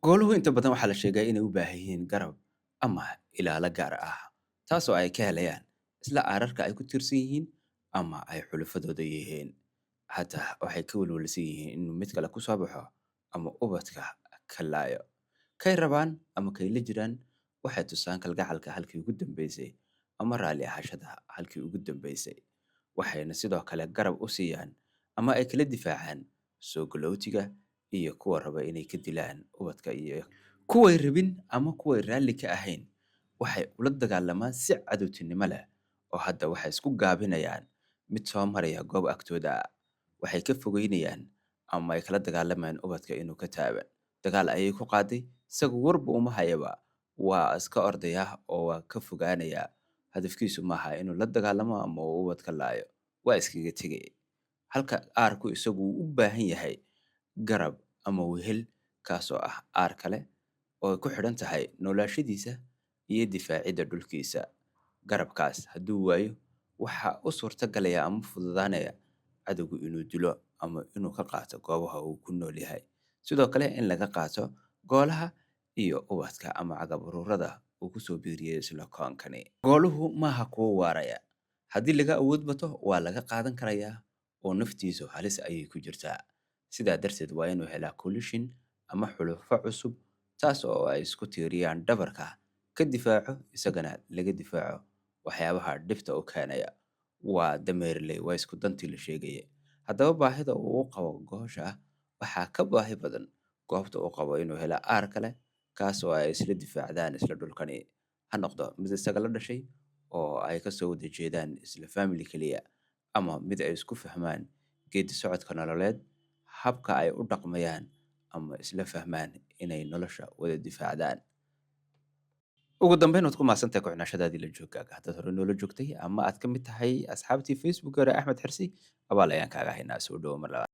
Gooluhu inta badan waxaa la sheegaa inay u baahan yihiin garab ama ilaalo gaar ah, taasoo ay ka helayaan isla aararka ay ku tiirsan yihiin ama ay xulafadooda yihiin. Hataa waxay ka welwelsan yihiin inuu mid kale ku soo baxo ama ubadka ka laayo. Kay rabaan ama kay la jiraan waxay tusaan kalgacalka halkii ugu dambeysay ama raalli ahashada halkii ugu dambeysay. Waxayna sidoo kale garab u siiyaan ama ay kala difaacaan soo galootiga iyo kuwa raba inay ka dilaan ubadka iyo kuway rabin ama kuway raalli ka ahayn. Waxay ula dagaalamaan si cadowtinimo leh oo hadda waxay isku gaabinayaan mid soo maraya goob agtooda ah. Waxay ka fogeynayaan ama ay kala dagaalamayaan ubadka inuu ka taaban. Dagaal ayay ku qaaday, isagu warba uma hayaba, waa iska ordaya oo waa ka fogaanaya. Hadafkiisu maaha inuu la dagaalamo ama uu ubadka laayo, waa iskaga tegay. Halka aarku isagu uu u baahan yahay garab ama wehel, kaasoo ah aar kale oo ay ku xidhan tahay noolaashadiisa iyo difaacidda dhulkiisa. Garabkaas hadduu waayo, waxa u suurtagalaya ama fududaanaya cadowgu inuu dilo ama inuu ka qaato goobaha uu ku nool yahay. Sidoo kale in laga qaato goolaha iyo ubadka ama cagab ururada uu ku soo biiriyay isla koonkani. Gooluhu maaha kuwo waaraya. Haddii laga awood bato, waa laga qaadan karayaa oo naftiisu halis ayay ku jirtaa. Sidaa darteed waa inuu helaa coalition ama xulafo cusub, taas oo ay isku tiiriyaan dhabarka ka difaaco, isagana laga difaaco waxyaabaha dhibta u keenaya. Waa dameerley, waa isku dantii la sheegaya. Haddaba baahida uu u qabo goosha waxaa ka baahi badan goobta uu qabo inuu helo aar kale, kaas oo ay isla difaacdaan isla dhulkani. Ha noqdo mid isaga la dhashay oo ay kasoo wada jeedaan isla family keliya, ama mid ay isku fahmaan geedi socodka nololeed, habka ay u dhaqmayaan, ama isla fahmaan inay nolosha wada difaacdaan. Ugu dambeyn, waad ku mahadsantahay ku-xidhnaashadaadii la joogaaga. Haddaad hore noola joogtay ama aad ka mid tahay asxaabtii Facebook hore Axmed Xirsi, abaal ayaan kaaga haynaa. Soo dhowo mar labaad.